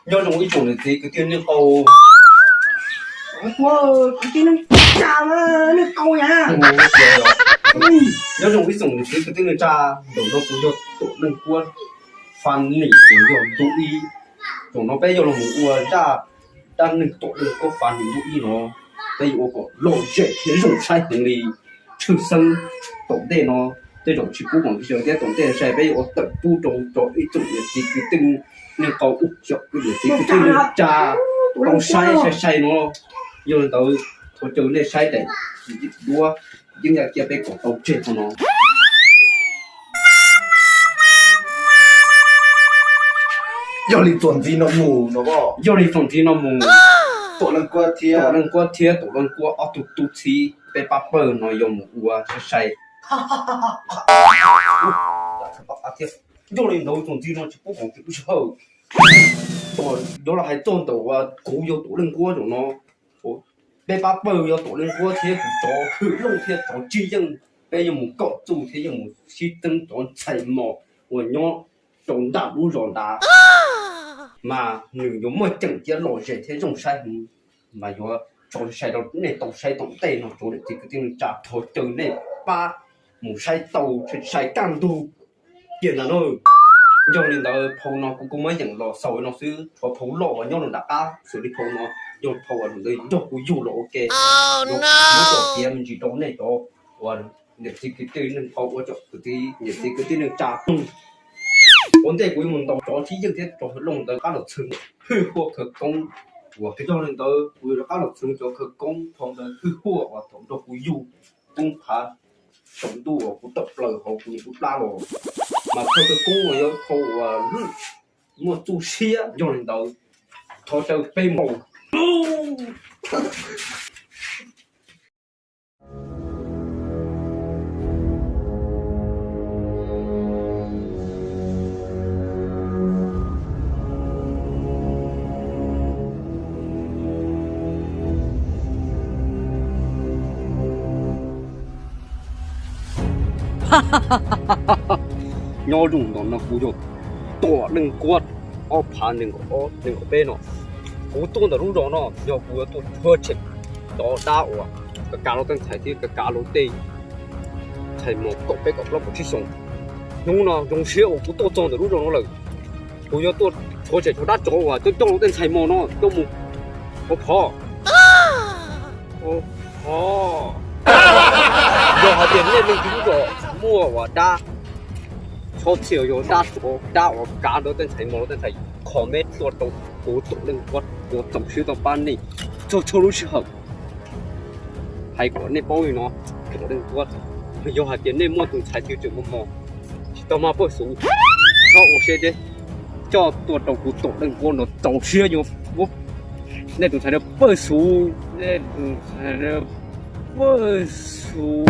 Nyob zoo ib tsoom niam txiv kwv tij neej tsa, kwv tij neej tsa, neej tsa, nyob zoo ib tsoom niam txiv kwv tij neej tsa. Ntawm no kuv yog Tuam Leej Kuab Fas Nim uas yog ntu ib. Zaum no peb yuav los mus ua zaj dab neeg Tuam Leej Kuab Fas Nim ntu ib no, peb yuav ua kom lom zem thiab zoo saib heev li. Tshwj xeeb tom ntej no tej zaum tsis pub kom nws yog thiab tom ntej sai peb yuav ua tawm pub rau ib tsoom niam txiv kwv tij neej tsa, ib tsoom niam txiv kwv tij neej tsa tau saib sai sai no. Yog li ntawd thov caw nej saib daim duab yeeb yaj kiab peb kom tau tseg qhov no. Yog li txuas ntxiv no mus no, yog li txuas ntxiv no mus, Tuam Leej Kuab thiab, Tuam Leej Kuab thiab Tuam Leej Kuab ob tug tub txib peb pab pawg no yuav mus ua sai sai. Yog li ntawd txuas ntxiv no tsis pub kom kev lub sij hawm uas yuav los hais txog ntawm uas kuv yog Tuam Leej Kuab zaum no, peb pab pawg yog Tuam Leej Kuab thiab tus tsov Hwm Looj thiab tsov Tsib Yeej, peb yuav mus kom txuj thiab yuav mus sib txeeb cov ntxhais mos uas nyob rau nram lub zos nrad, mas nws yuav muaj ceem thiab lom zem thiab zoo saib heev. Mas yuav tso sai rau nej tau saib tom ntej no, tsoom niam txiv kwv tij neej tsa, thov caw nej pab mus saib tau sai kaj ntug kiag ntag na. Yog li ntawd phau no kuv kuj muab yeem los xaus no xwb, tshuav phau loj uas nyob rau nram qab xws li phau no, yog phau uas ntawd nrog kuv yug los ua ke. Muab tso piav me ntsis rau nej cov uas niam txiv kwv tij neej tsa, ua cov kwv tij niam txiv kwv tij neej tsa. Ua ntej kuv yuav mus ntaus tsov Tsib Yeej thiab tsov Hwm Looj ntawd rov qab los txhwv Hwj Huaj khawv koob. Uas yog li ntawd kuv yuav rov qab los txhwv cov khawv koob phau ntawd Hwj Huaj uas thaum nrog kuv yug poob phav saum ntuj uas kuv tawm plaws hauv kuv niam lub plab los, mas phau khawv koob uas yog phau uas muaj txuj siab. Yog li ntawd thov caw peb mus. Nyob zoo ntawm no kuv yog Tuam Leej Kuab ob phav nees nkaum ob nees nkaum peb no. Kuv tuaj ntawm lub zos no yog kuv yuav tuaj rhuav tshem cov dab uas kav kav lub tej ntxhais thiab kav kav lub tej ntxhais mos kaum peb kaum plaub kaum tsib xyoos. Hnub no zoo siab uas kuv tuaj txog ntawm lub zos no lawm, kuv yuav tuaj rhuav tshem cov dab tsov uas coj coj lub tej ntxhais mos no coj mus ua phov. Yog hais tias nej leej twg lub zos muaj uas dab txhob txhia, yog dab tsov dab uas kav ntawd tej ntxhais mos tej ntxhais, comment tuaj rau kuv Tuam Leej Kuab, kuv txaus siab tuaj pab nej txhua txhua lub sij hawm. Hais kom nej paub li no, Tuam Leej Kuab, yog hais tias nej muaj tus ntxhais twg tseem mos mos, tsis tau mag pawj xuv, txhob ua siab deb, coj tuaj rau kuv Tuam Leej Kuab no txaus siab yuav muab nej tus ntxhais no pawj xuv, nej tus ntxhais no pawj xuv.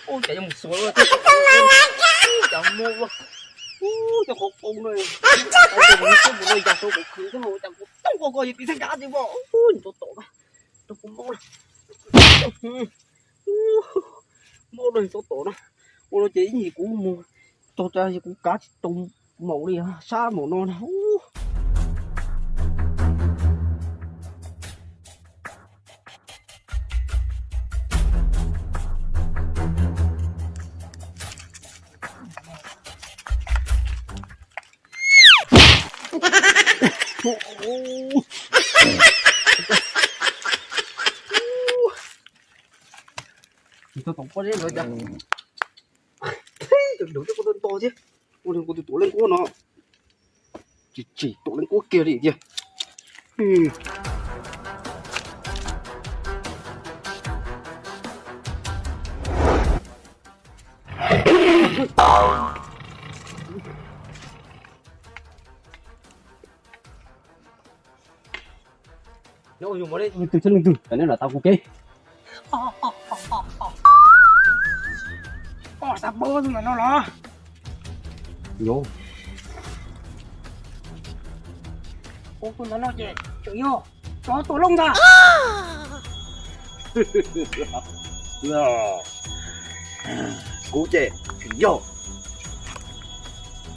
Ua cas yuav mus xuav ua cas muaj ua, ua cov qhov qau no, ua cas mus no yas rau kuv khwv xwb, ua cas kuv toob ko ko yus tis txheej kav tis voj, nws tau tom na, rau kuv mob na, mob no tau tom na, ua no ces ib yim kuv mus tog tas kuv kav tsis tau maum li sab maum no na. Tsis tau tom pob zeb ntawd cas, lwm lwm coj koj tuaj nto thiab, ua li kuv tus tuam leej kuab no, tsis tsim tuam leej kuab kiag li tiag. Nyob ua yus mov li, leej twg thiab leej twg, kam neb lam tau kuv kev. Koj xav pab tus ntawm no los? Nyob. Ua tus ntawd no ces tseem yog tsov Tuam Looj ntag. Kuv ces tseem yog,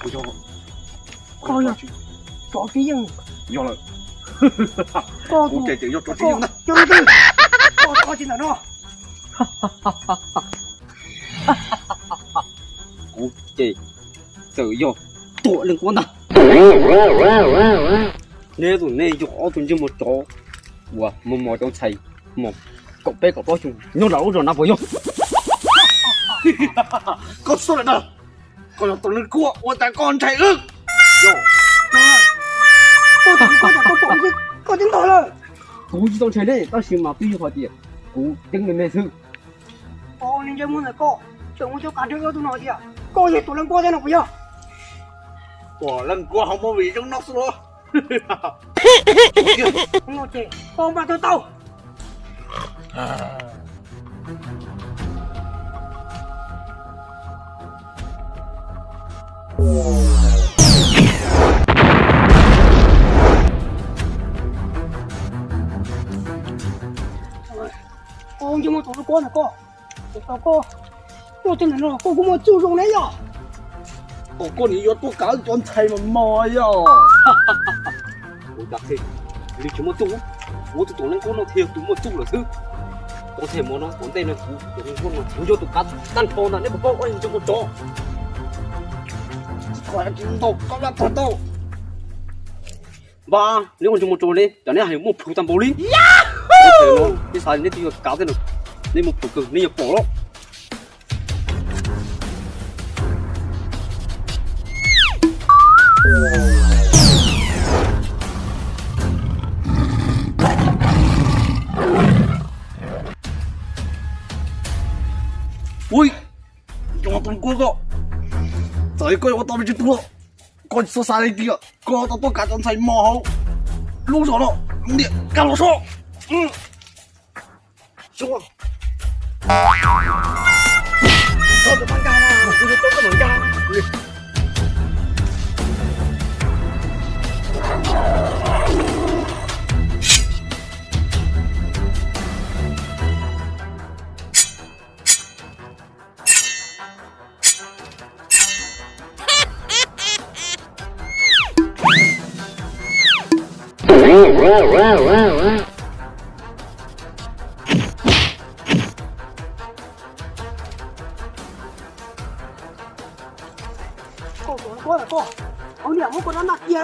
kuv yog, koj yog tsov Tswv Yeej. Yog lawm. Kuv ces tseem yog tsov Tswv Yeej ntag. Koj tsis ntawm no. Kuv ces txawm yog Tuam Leej Kuab ntag. Neb tus nej yog ob tug ntsej muag tsov uas mos mos cov ntxhais mos kaum peb kaum plaub xyoo nyob nram lub zos na puas yog? Koj txhob lam dag, koj yog Tuam Leej Kuab ua cas koj ntshai wb? Koj, koj, koj pom koj twb ntog lawm. Kuv tsis tau ntshai nej tab sis mas twb yog hais tias kuv ceeb me me xwb. Ua li ntsej muag ntawm koj tseem muaj cov kav deb ua tus no tias koj yog Tuam Leej Kuab thiab no puas yog? Tuam Leej Kuab ho muaj vim zoo no xwb los? Ces koj npaj tau tau. Koj ntsej muag Tuam Leej Kuab ntawm koj, koj tuaj txog ntawm no koj kuj muaj txuj zoo ne yog? Koj nim yuav tuaj kav cov ntxhais mos mos yog? Ua cas thiaj li tsis muaj txuj? Kuv tus Tuam Leej Kuab no thiaj yog tus muaj txuj lawm xwb. Koj thiaj mus no ua ntej no kuv tus Tuam Leej Kuab no kuv yog tus kav tag nrho ntag, neb puas paub, koj ntsej muag tsov. Koj tsis ntau, koj lam tag tau. Npaj, neb ua ntsej muag tsov li, cas neb hais muaj plhus tag npaum li. Neb xav neb twb yuav kav thiab no, neb muaj plhus kawg, neb yuav pom lawm. Ui, yog Tuam Leej Kuab koj, txawm koj yuav ua tau me ntsis tuag, koj tsis txhob xav li tias koj tau tuaj kav cov ntxhais mos hauv lub zos no, niam kab los so. Koj, koj, koj, hauv niam muab koj rab ntaj cia.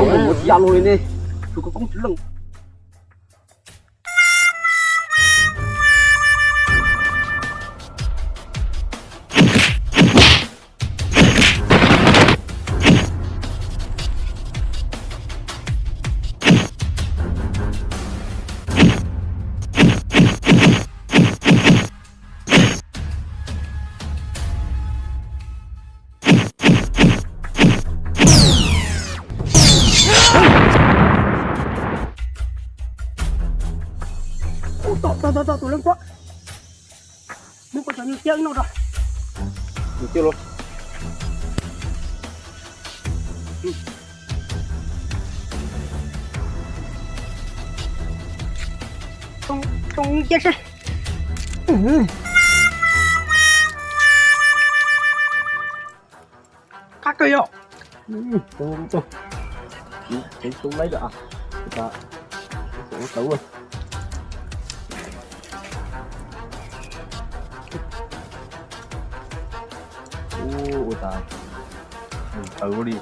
Ua tsis ya luag li ne, tus koj koob tsis leej. Tus leej kuab, mus kom cov niag tiab no rau. Niag tiab los. Too tiab seb. Qab kawg yog. Tau, tau. Tau, tau lawm. Ua tas, tawv li.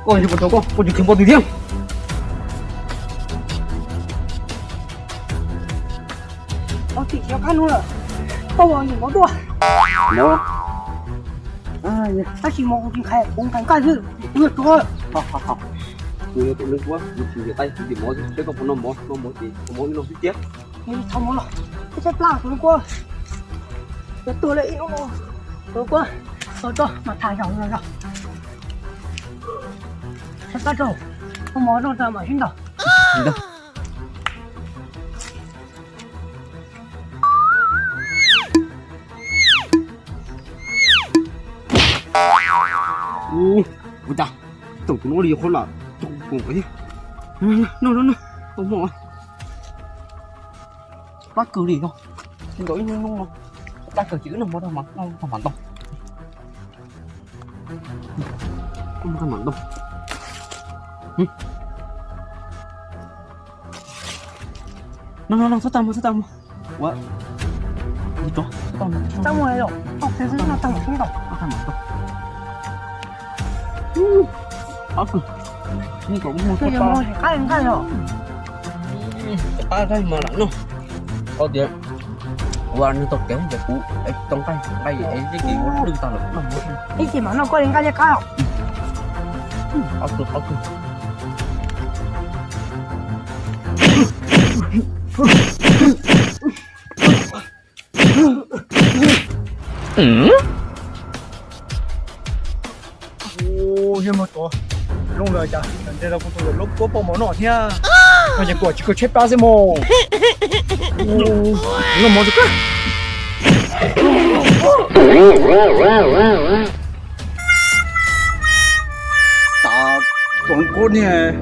Koj tsis pom tau, koj tsis kheev pom tus thiab. Koj tim cov kab no lawm, koj ua nim mov tuaj. Tab sis mov kuv tsis nqhis, kuv nqhis nqaij xwb, kuv yuav tsov. Kuv yog tus neeg kuab, kuv tsis nqhis nqaij, kuv nqhis mov xwb, seb koj puas noj mov, noj mov ces ua mov ib no xwb tiag. Thaum mov los, ib txhais plab tus neeg kuab, yuav tuag lawm ib hnub no, tus neeg kuab, tau tso mas tham zaum no zog. Txhais plab rau, ua mov noj tso mam sib ntaus. Ua cas tau tus no li qhov lam tau kuv thiab. No no no, tau mov. Plab kawg li no, nkaus ib hnub no, plab kawg ces wb noj mov tag mas noj tag mas ntau. Noj tag mas ntau. No no no, txhob tau mus, txhob tau mus. Ua, ua tsov, txhob tau mus. Txhob tau mus, txhob tau mus, txhob tau mus, txhob tau mus. Qab kawg, qab kawg. Qab kawg, qab kawg mas lam noj. Koj tias ua nws tau kev ces kuv es tau nqaij, nqaij es tib kis ua lwj tag lawm noj mov. Ib chim mam noj koj li nqaij liab qab. Qab kawg, qab kawg. Yog muaj tsov zoo lawm cas ntshe kuv tus lub kuab poj mov no thiab. No ces kuv tsis kawg tshaib plab xwb mog. Noj mov tsis kawg. Cas tus kuab niag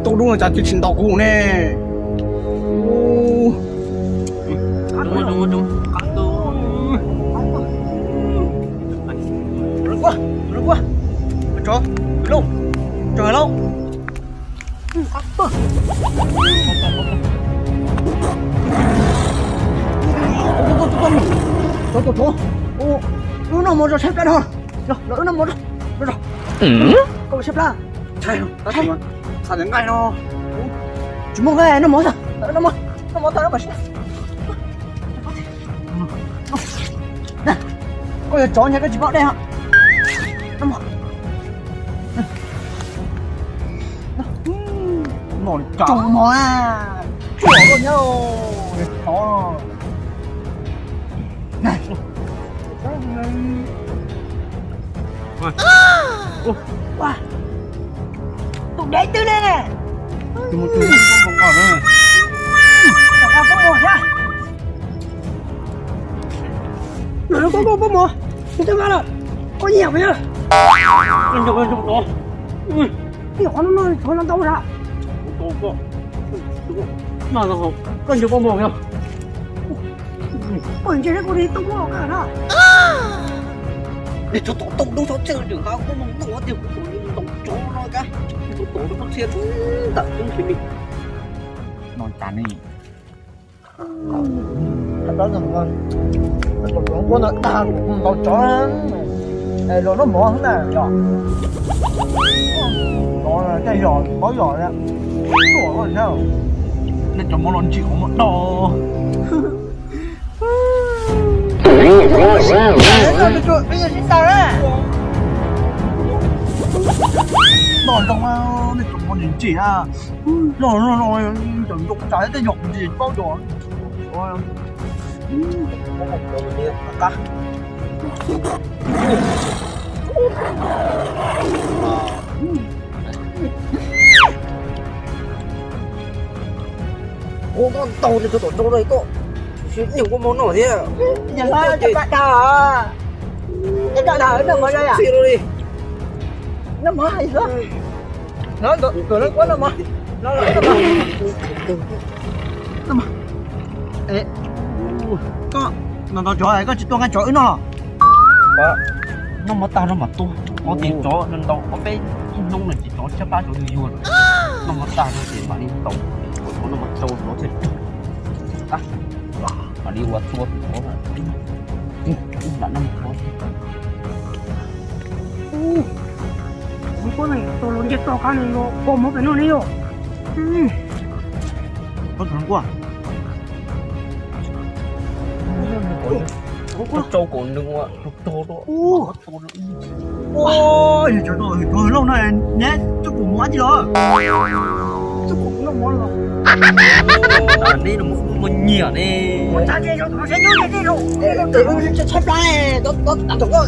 tub dub no cas tsis ntaus kuv ne. Tus kuab, tus kuab, tsov, tus lauj, tsov lauj. Tsov, tsov, tsov, wb noj mov tso tshaib plab no. Los, los wb noj mov tso. Koj tshaib plab. Tsis muaj nqaij no. Noj mov tso, noj mov, noj mov tso, noj mov tso. Koj yog tsov ntshe koj tsis paub dej os. Noj mov. Tsoom mov na. Tsuam koj nyob tsov. Tus dev twg ne? Tus mus twg mus nqa pob mov thiab. Koj koj pob mov, koj twb nqa lawm, koj nyiam puas yog? Ib qhov no no tshuav no ntau sas. Koj nyiam pob mov yog? Ua ntshe kuv li tub muab los qab na. Nws txhob tom tau dub txhob txwj lwm qab kuv mus ntaus tiag kuv tus ntaus tsov no cas. Kuv tus tom txhob txwj ntawm tub tsis li. No cas ne. Kuv ntaus tsov los noj mov xwb na yog. Tej yog paub yog tuam thiab. Nej cov mov los ntsim qhov muag do. Sib ntaus na. Ntoo, nej tus muaj ntsis ntsim na. Los no no, cov ntoo tsam tej yog kuv ntsis paub cov. Ua koj tau nws tus tom rau koj, nyeem kua mov no thiab. Noj mov, noj mov. Noj mov, noj mov. Koj, no no cov koj tsis tuaj nqa cov wb noj. Noj mov tag no mam tuaj, ua tim tsov ntau ob peb ib hnub no ces tsov tsab plab tsov yuag yuag lawm. Noj mov tag no ces mam li tau, noj mov tsau tsov thiaj, mam li ua tua tim tsov. Lam noj mov. Ua koj tua los nce toj qab no los kua mov pem no ne yom. Koj tus hluas nkauj, koj tsau kaum nws ua tus tog rau. Ua, yog cov no tus hluas nkauj no neb tub kuv mus ab tij los. Tub kuv noj mov los. Neb no mus ua nyiam ne. Ua tag ces yog tus no seb nyob nyob nyob. Tus no tshaib plab, tos tos tos koj.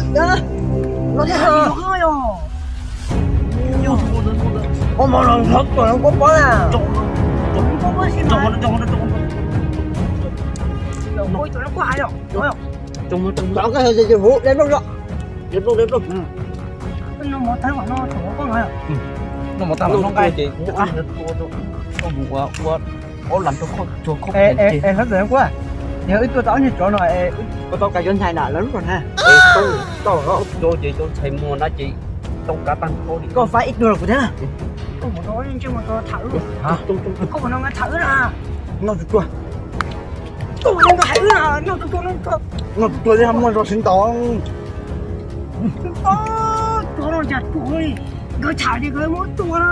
No thiab. Ua mov los nrog tus hluas nkauj pab na. Tus hluas nkauj pab si mas. Tus hluas nkauj hais los. Tus hluas nkauj hais ces hu de plooj, de plooj, de plooj. Noj mov tag no tus hluas nkauj hais. Noj mov tag no ces tua, tua mus ua ua ob lam rau khoj, tsuag khoj. Es tus hluas nkauj, yog wb tua tau ob niag tsov no es koj tau kav cov ntxhais na lawv lub rau na. Tau, tau ces cov ntxhais muag na ces tau kav tag nrho li. Koj faib ib tug los kuv thiab. Koj mus rau ntsej muag tso tham wb. Koj mus no nqa tham wb na. Noj tus tuag. Koj mus no nqa tham wb na, noj tus tuag, noj tus tuag. Noj tus tuag thiab muaj zog sib ntaus. Tsov no cas tuag li, nkawd tham ces nkawd muab tua na.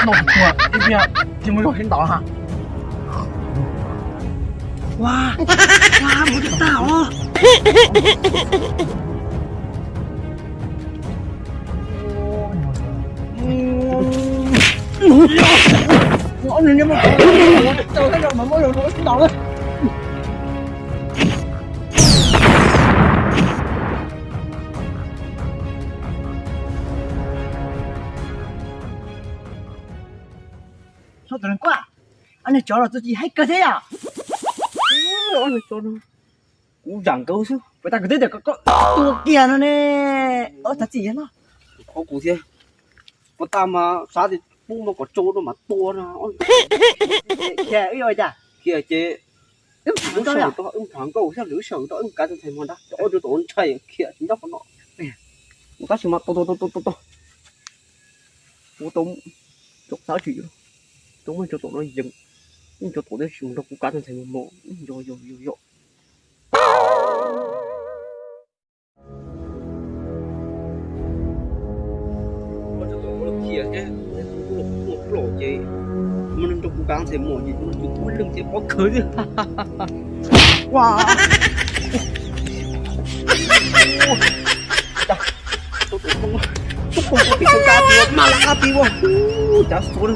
Noj tus tuag ib pliag thiaj muaj zog sib ntaus na. Ua, ua, mus tag os. Txhob tus hluas nkauj, ob niag tsov los txuj ci heev kawg thiab yom. Kuv zam nkawd xwb, puas tas kuv twb tias kom koj tua kiag no ne. Ob tag txim yog no. Qhov kuv thiab, puas tas mas xav tias pub mas kom tsau rau mas tua no. Kiag wb yuav ua cas? Kiag ces wb nphav nkauj thiab, lwm sawm rau wb kav tus ntxhais muag ntag, ob tug tom ntshai khiam tsis nyob qhov no. Tab sis mas tau tau tau tau tau, kuv tau tsom xav tsis, tau muaj cov tom no yees, cov tom tib si mus nrog kuv kav tus ntxhais muag mos, yog yog yog yog. Ces muaj nrog kuv kav ntxhais muag ces kuv ua leej ces pob khaws xwb. Tub pov pib txog kab tis, mas laj kab tis ua, cav xuav.